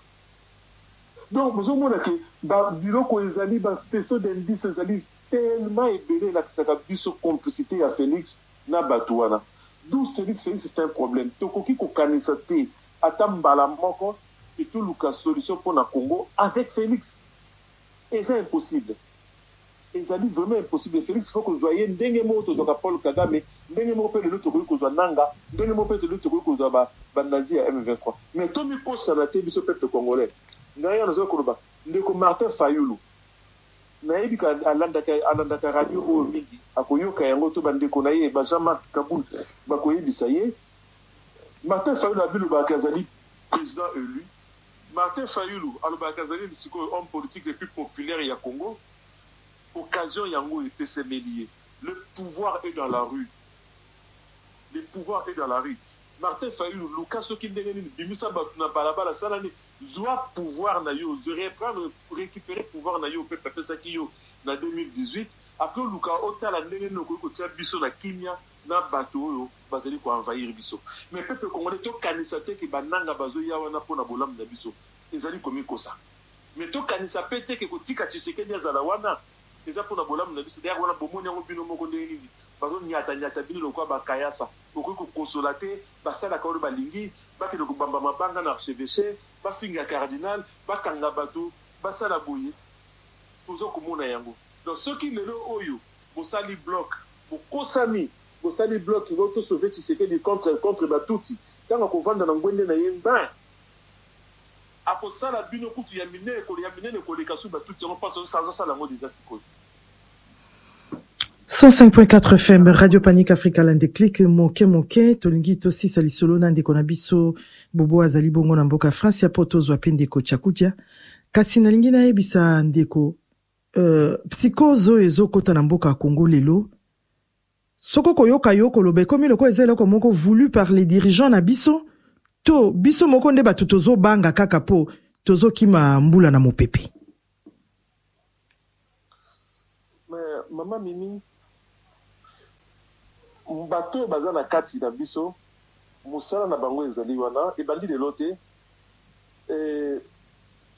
Donc bozo mona que ba biloko ezali ba faisceaux d'indices ezali tellement ebele elakisaka biso complicite ya Felix na batu wana. D'où Felix, Felix c'est un problème. Tokoki kokanisa te ata mbala moko que toluka solution pona Congo avec Felix. Eza impossible. Ezali vraiment impossible. Felix faut kozua ye ndenge moko tozwaka Paul Kagame, ndenge moko pe lelo tokoki kozua Nanga, ndenge moko pe lelo tokoki kozua ba ba nazis ya M23. Mais tomikosana te biso peuple congolais. Ngai awa nazoya koloba ndeko Martin Fayulu nayebi ke alandaka alandaka radio oyo mingi akoyoka yango to ba ndeko na ye ba Jean Marc Kabund bakoyebisa ye. Martin Fayulu abilobaka ke azali president elu. Martin Fayulu alobaka azali sikoyo homme politique le plus populaire ya Congo. Occasion yango epesemeli ye. Le pouvoir est dans la rue. Le pouvoir est dans la rue. Martin Fayulu luka soki ndenge nini bimisa batu na balabala sala nini zua pouvoir na yo reprendre recuperer pouvoir na yo peuple apesaki yo na 2018 après oluka otala ndenge nini okoki kotia biso na kimia na bato oyo bazali ko envahir biso. Mais peuple congolais tokanisa te ke ba Nanga bazoya wana pona bolamu na biso. Ezali komikosa. Mais tokanisa pe te ke kotika Tshisekedi azala wana eza pona bolamu na biso. D'ailleurs wana bomoni yango bino moko ndenge nini bazo nyata nyata bino lokola ba kayasa. Okoki kokosola te, basalaka oyo balingi, bakende kobamba mabanga na archeveche, bafinga cardinal, bakanga bato, basala boye. Toza komona yango. Donc soki lelo oyo bosali bloc, bokosami, bosali bloc to sauver Tshisekedi contre contre ba Tutsi, tango akovanda na ngwende na ye mbain! Akosala bino kutu ya minene ya minene koleka su ba Tutsi yango pasi azo sala yango dejà sikoyo. 105.4 FM Radio Panique Africa l'un déclic moke moke tolingi tosisa lisolo na ndeko na biso Bobo azali bongo na mboka France ya po tozwa pe ndeko Tchakudia kasi nalingi nayebisa ndeko euh, psychose oyo ezokota na mboka ya Congo lelo Soki okoyoka yo koloba ekomi lokola eza eloko moko voulu par les dirigeants na biso to biso moko nde batu tozo banga kaka po tozo kima mbula na mopepe. Mais maman Mimi, bato oyo baza na kati na biso mosala na bango ezali wana ebandi lelo te.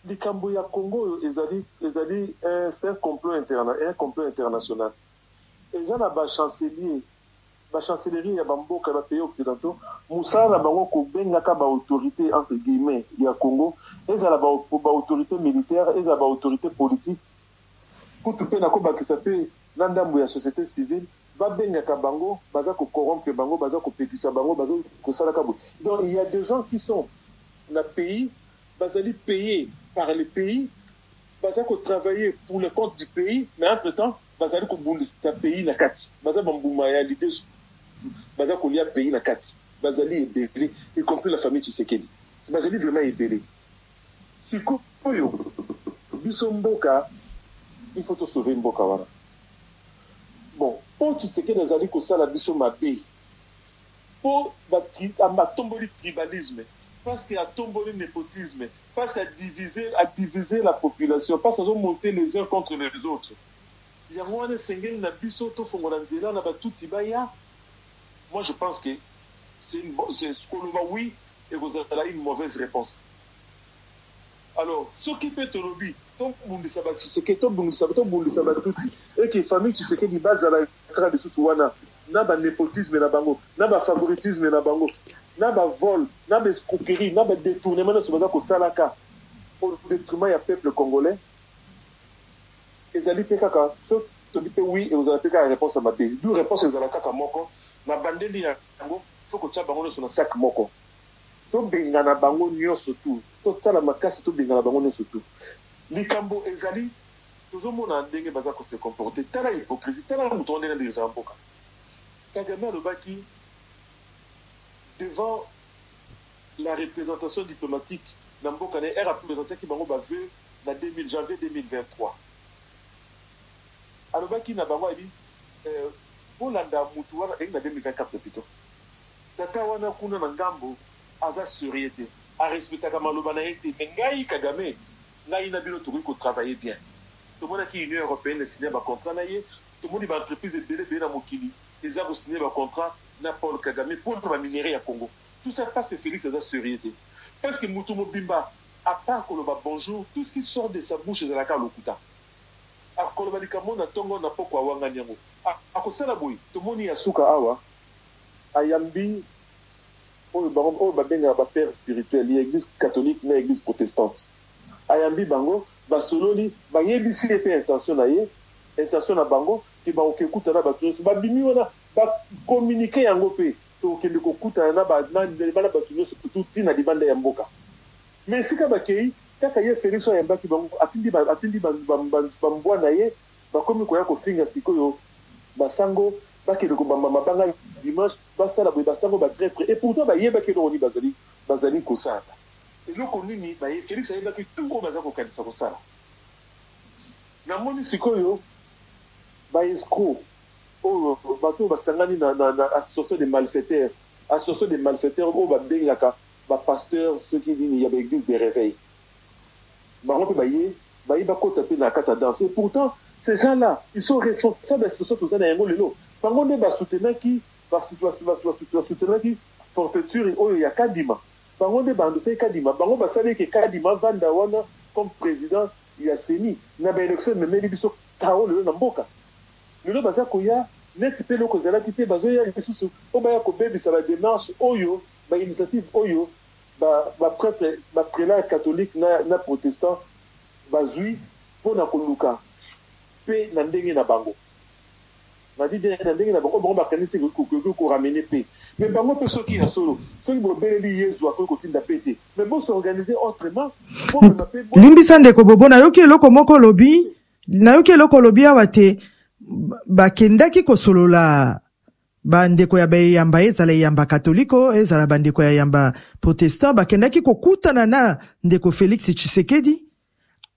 Likambo ya Congo oyo ezali ezali c'est un complot interna un complot international. Eza na ba chanceliers, ba chancelleries ya ba mboka ya ba pays occidentaux, musala na bango kobengaka ba autorites entre guillemets ya Congo, ezala ba ba autorites militaires, ezala ba autorites politiques, kutu pe nako bakisa pe na ndambu ya societe civile, ba bengaka bango, baza ko corrompre bango, baza kopekisa bango, bazo kosalaka boye. Donc il ya des gens qui sont na pays, bazali paye par le pays, baza ko travailler pour le compte du pays, mais entre temps Bazali kobundisa pays na kati baza ba mbuma ya lidesu baza kolia pays na kati bazali ebele y compris la famille Tshisekedi bazali vraiment ebele sikoyo biso mboka il faut to sauver mboka wana bon po Tshisekedi azali kosala biso mabe po ba atomboli tribalisme parce que atomboli nepotisme parce a divise a divise la population parce azo monter les uns contre les autres. Yango wana esengeli na biso tofongola nzela na ba tutsi baya, moi je pense que c'est une koloba oui ekozala une mauvaise reponse. Alors soki pe tolobi tobundisa ba Tshisekedi, tobundisa tobundisa ba tutsi et que famille Tshisekedi bazala kaka lisusu wana na ba nepotisme na bango, na ba favoritisme na bango, na ba vol, na ba escroquerie, na ba detournement nionso baza kosalaka au detriment ya peuple congolais, Ezali pe kaka soki tolobi pe oui ekozala pe kaka reponse ya mabe d'où reponse ezala kaka moko na bandeli yango faut kotia bango nionso na sac moko tobengana bango nionso tout tosala makasi tobengana bango nionso tout likambo ezali tozomona ndenge baza ko se comporter tala hypocrisie tala moto wana ndenge a dirigeaka mboka Kagame alobaki devant la representation diplomatique na mboka na ye heure a presentaki bango ba vœux na 2000 janvier 2023 alobaki na bango alobi eh, bolanda mutu wana ezalaki na 2024 plutot tata wana kuna na ngambo aza serieux te a respectaka maloba na ye te mais ngai Kagame ngai na bino tokoki ko travailler bien tomonaki Union européenne e signa ba contrat na ye tomoni ba entreprise ebele ebele na mokili eza ko signer ba contrat na Paul Kagame pona ba minerais ya Congo tout ça parce que Felix aza serieux te parce que mutu mobimba A part koloba bonjour, tout ce qui sort de sa bouche ezalaka lokuta. Akoloba likambo na tongo na pokwa awangani yango. Akosala boye. Tomoni ya suka awa ayambi oyo bango oyo babengaka ba pères spirituels ya eglise catholique na eglise protestante. Ayambi bango, basololi, bayebisi ye pe intention na ye, intention na bango ke bakoke kutana na bato nionso. Babimi wana ba communiquer yango pe Tokokende kokutana na ba na na batu nionso tout ti na libanda ya mboka. Mais esika bakeyi, kaka ye Felix oyo ayambaki bango atindi ba atindi ba ba mbwa na ye bakomi koya kofinga sikoyo ba sango bakende kobamba mabanga dimanche basala boye ba sango ba traitre et pourtant bayebaki eloko nini bazali bazali kosala. Eloko nini baye Felix ayebaki tout oyo baza kokanisa kosala. Namoni sikoyo. Ba escrocs oyo, bato oyo basangani na, na, na association des malfaiteurs, association des malfaiteurs oyo babengaka ba pasteurs soki nini ya ba eglises de reveil. Bango pe baye, baye bakota pe na kati ya danse. Et pourtant, ces gens là, ils sont responsables ya situation toza na yango lelo. Bango nde ba soutenaki, ba, ba, ba, ba, ba soutenaki forfaiture oyo ya Kadima. Bango nde ba endosaki Kadima. Bango basali ke Kadima avanda wana comme president ya ceni na ba elections ememeli biso chaos lelo na mboka. Lelo baza koya neti pe eloko ezalaki te, bazoya lisusu po baya kobebisa ba demarches oyo, ba initiatives oyo ba ba pretres, ba prelats catholiques na na protestants bazui po na koluka pe na ndenge na bango. Na dit bien na ndenge na bango, oyo bango bakanisi ekoki ko ramener paix. Mais bango pe soki ya solo, soki bobeleli Yezu akoki kotinda paix te. Mais bo s'organiser autrement, bomema pe bo. Limbisa ndeko Bobo, nayoki eloko moko olobi, nayoki eloko olobi awa te bakendaki kosolola ba ndeko ya ba eyamba, ezala eyamba katoliko, ezala ba ndeko ya eyamba protestant, bakendaki kokutana na ndeko Felix Tshisekedi.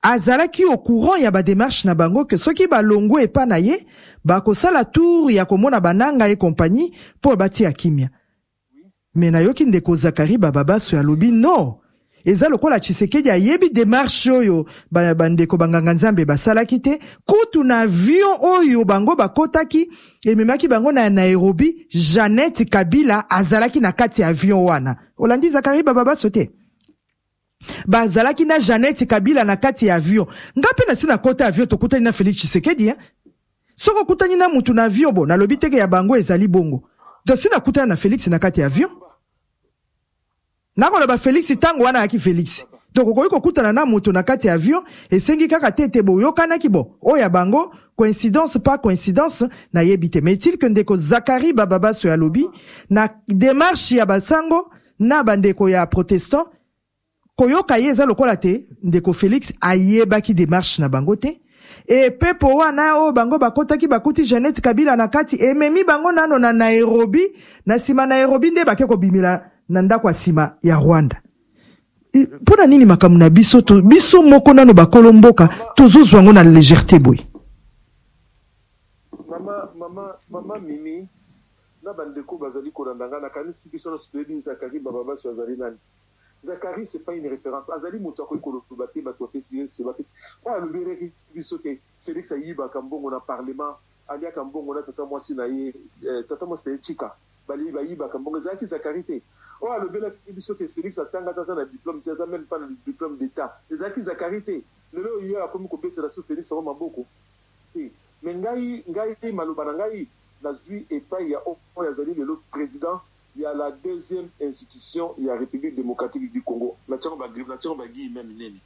Azalaki au courant ya ba demarches na bango que soki balongwe epa na ye, bakosala tour ya komona ba Nanga et compagnie po batia kimia. Mais nayoki ndeko Zacharie Bababaswe alobi non, eza lokola Tshisekedi ayebi demarche oyo ba, ba ndeko ba nganga Nzambe basalaki te. Kutu na avion oyo bango bakotaki ememaki bango na Nairobi, Jeannette Kabila azalaki na kati ya avion wana. Olandi Zacharie Bababaswe te? Bazalaki na Jeannette Kabila na kati ya avion. Nga pe nasi nakota avion tokutani na Felix Tshisekedi hein. Soki okutani na mutu na avion bon nalobi te ke ya bango ezali bongo. Donc si nakutana na Felix na kati ya avion. Nakoloba Felix tango wana ayaki Felix. Donc okoki kokutana na mutu na kati ya avion esengi kaka te ete boyokanaki bon oyo ya bango coïncidence pas coïncidence nayebi te. Mais est-il que ndeko Zacharie Bababaswe alobi na demarche ya ba sango na ba ndeko ya protestant koyoka ye eza lokola te ndeko Felix ayebaki demarche na bango te e pepo wana oyo bango bakotaki bakuti Jeannette Kabila na kati ememi bango nano na Nairobi na sima Nairobi nde bake kobimela na ndako ya sima ya Rwanda. Mpo na nini makambo na biso to, biso moko nano bakolo mboka tozozwa yango na légèreté boye? Mama, mama, mama Mimi, Na ba ndeko bazali kolanda nga, nakanisi biso nionso toyebi Zacharie Bababaswe azali nani. Zacharie c'est pas une reference, azali moto akoki koloba te batu bapesi ye bapesi oyo alobelaki biso ke Felix ayibaka mbongo na parlement, aliaka mbongo na tata mwasi na ye, tata mwasi na ye Tshika, bayibaka mbongo ezalaki Zacharie te. Oyo alobelaki biso ke Felix atanga te aza na diplome te, aza meme pas na diplome d'etat, ezalaki Zacharie te. Lelo oyo ye akomi kobetela su Felix yango maboko te. Mais ngai, ngai maloba na ngai nazui epayi ya oyo azali lelo president ya la deuxième institution ya Republique democratique du Congo, natie yango ba natie yango ba guillemets minene,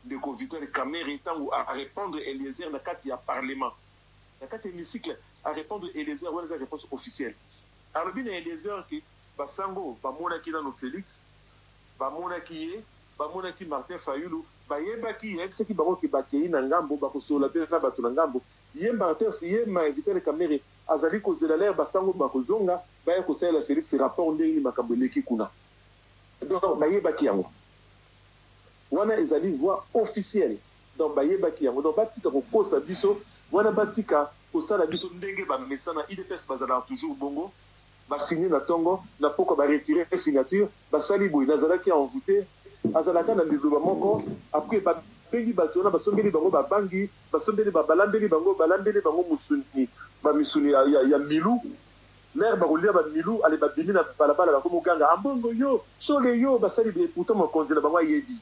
ndeko Vital Kamerhe tango a repondre Eliezer na kati ya parlement, na kati ya hemicycle a repondre Eliezer, wana eza reponse officielle, alobi na Eliezer que ba sango bamonaki nanu Felix, bamonaki ye, bamonaki Martin Fayulu, bayebaki, ayebisaki bango que bakeyi na ngambo, bakosolola pe na batu na ngambo, Ye Martin ye Vital Kamerhe azali kozela l'heure ba sango bakozonga baya kosalela Felix rapport ndenge nini makambo eleki kuna. Donc bayebaki yango. Wana ezali voix officielle. Donc bayebaki yango. Donc batika kokosa biso wana batika kosala biso ndenge bamesana. Udps bazalaka toujours bongo. Ba signer na tongo, na pokwa ba retirer signature, basali boye nazalaki envoute, azalaka na liloba moko, après ba bengi batu wana basombeli bango ba bangi, basombeli ba balambeli bango balambeli bango musuni, ba misuni ya, ya, ya milu, l'heure bakolia ba milu, ale babimi na balabala bakomi koganga ambongo yo, shole yo, basali boye, pourtant mokonzi na bango ayebi.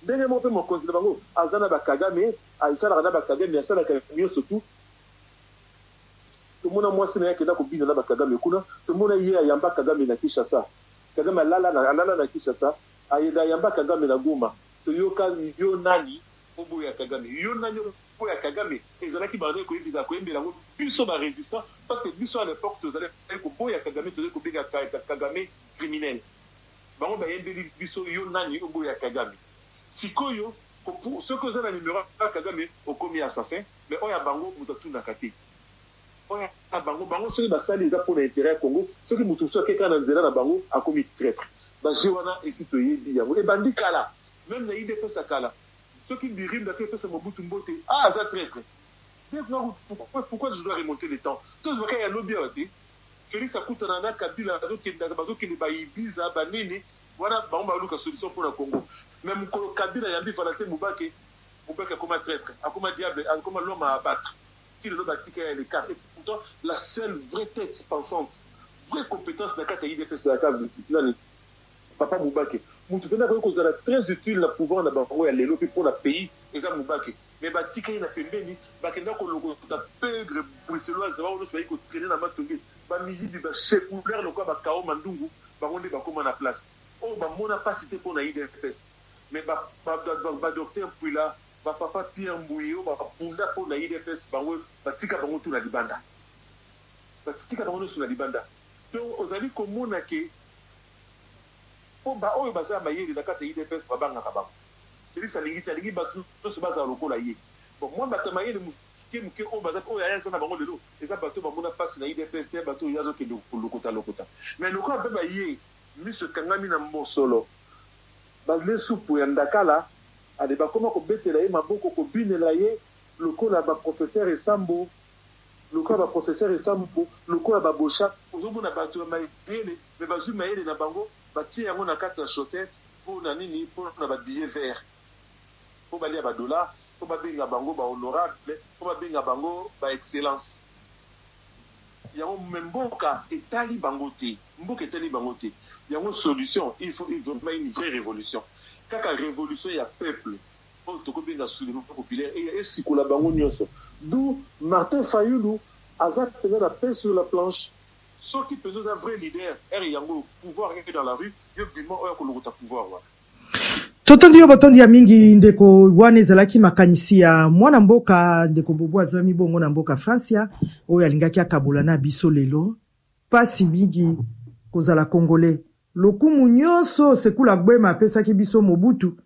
Ndenge moko pe mokonzi na bango aza na ba kagame, asalaka na ba kagame, asalaka nioso tout. Tomona mwasi naye akenda kobina na ba kagame kuna, tomona ye ayamba kagame na Kinshasa, kagame alala na alala na Kinshasa, ayenda ayamba kagame na Goma, toyoka yo nani oboya kagame, yo nani oboya kagame, ezalaki bandaki koyebisa koyembela yango biso ba resistants parce que biso à l'epoque tozalaki koboya kagame, tozalaki kobenga kagame criminel, bango bayembeli biso yo nani oboya kagame, sikoyo soki oza na numero ya kagame okomi assassin, mais oyo ya bango moto atunaka te. Oyo ya bango, bango soki basali eza pona interet ya Congo, soki mutu mosusu ake kaka na nzela na bango akomi traitre. Ba jeux wana esi toyebi yango ebandi kala, meme na udps ya kala soki Birimda ake pesa Mobutu mbote ah aza traitre. Pourquoi, pourquoi je dois remonter le temps? Tozwaka ya lobi awa te. Félix akutana na Kabila, azokendaka, bazokende baibiza banini wana, bango baluka solution mpona Congo. Mais mokolo Kabila yambi Valentin Mubake, Mubake akoma traître, akoma diable, akoma l'homme à abattre. Ti lelo batika ya l'écart. Et pourtant, la seule vraie tête pensante, vraie compétence na kati ya UDPS ezalaka nani? Papa Mubake. Moto mpenza akoki kozala très utile na pouvoir na bango ya lelo mpe mpona pays, eza Mubake. Mais batika ye na pembeni, bakenda kolokota pègre bruxelloise bango nyonso bayi kotraîner na matonge, bamiyibi, bachecouleur lokola bakao mandungu, bango nde bakóma na place oyo bamona mpasi te mpona UDPS. Mais badocteur Mpwila, bapapa Pierre Mbuyi oyo babunda mpona UDPS, bango batika bango tu na libanda, batika bango nyonso na libanda. Donc ozali komona ke mpo baoyo baza ya mayele na kati ya UDPS babangaka bango. Félix alingi te, alingi bato nyonso bazala lokola ye. Bon, mwa bato ya mayele moke moke oyo baza, oyo aya aza na bango lelo, eza bato bamona mpasi na UDPS te, bato oyo azokende kolokota lokota. Mais lokola mpe baye miso ekangami na mosolo, bale supu ya ndakala, ale bakoma kobetela ye maboko, kobinela ye lokola baprofesseur Esambo, lokola baprofesseur Esambo, lokola babosha. Ozomona bato ya mayele, mais bazwi mayele na bango, batie yango na kati ya chaussette. Mpo na nini? Mpo na babillet vert, mpo balia badollar, mpo babenga bango bahonorable, mpo babenga bango baexcellence. Yango me mboka etali bango te, mboka etali bango te. Yango solution, il faut vraiment une vraie révolution, kaka révolution ya peuple oyo tokobenga soulèvement populaire esikola bango nyonso. D'où Martin Fayulu aza mpenza na pain sur la planche. Soki mpenza oza vrai leader, ere yango pouvoir est dans la rue, yo bima oyo akolokota pouvoir wana. Totondi yo botondi ya mingi, ndeko. Wana ezalaki makanisi ya mwana mboka, ndeko Bobo, azwami bongo na mboka Francia, oyo alingaki akabola na biso lelo. Pasi mingi kozala Congolais. Lokumu nyonso Sekula Gbema apesaki biso, Mobutu,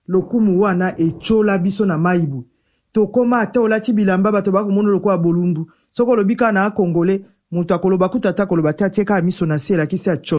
lokumu wana etyola biso na maibu. Tokoma ata olati bilamba, bato bakomona lokola bolumbu. Soki olobi kaka na Congolais, moto akoloba kuta ata koloba te, atie kaka miso na se, elakisi atyo.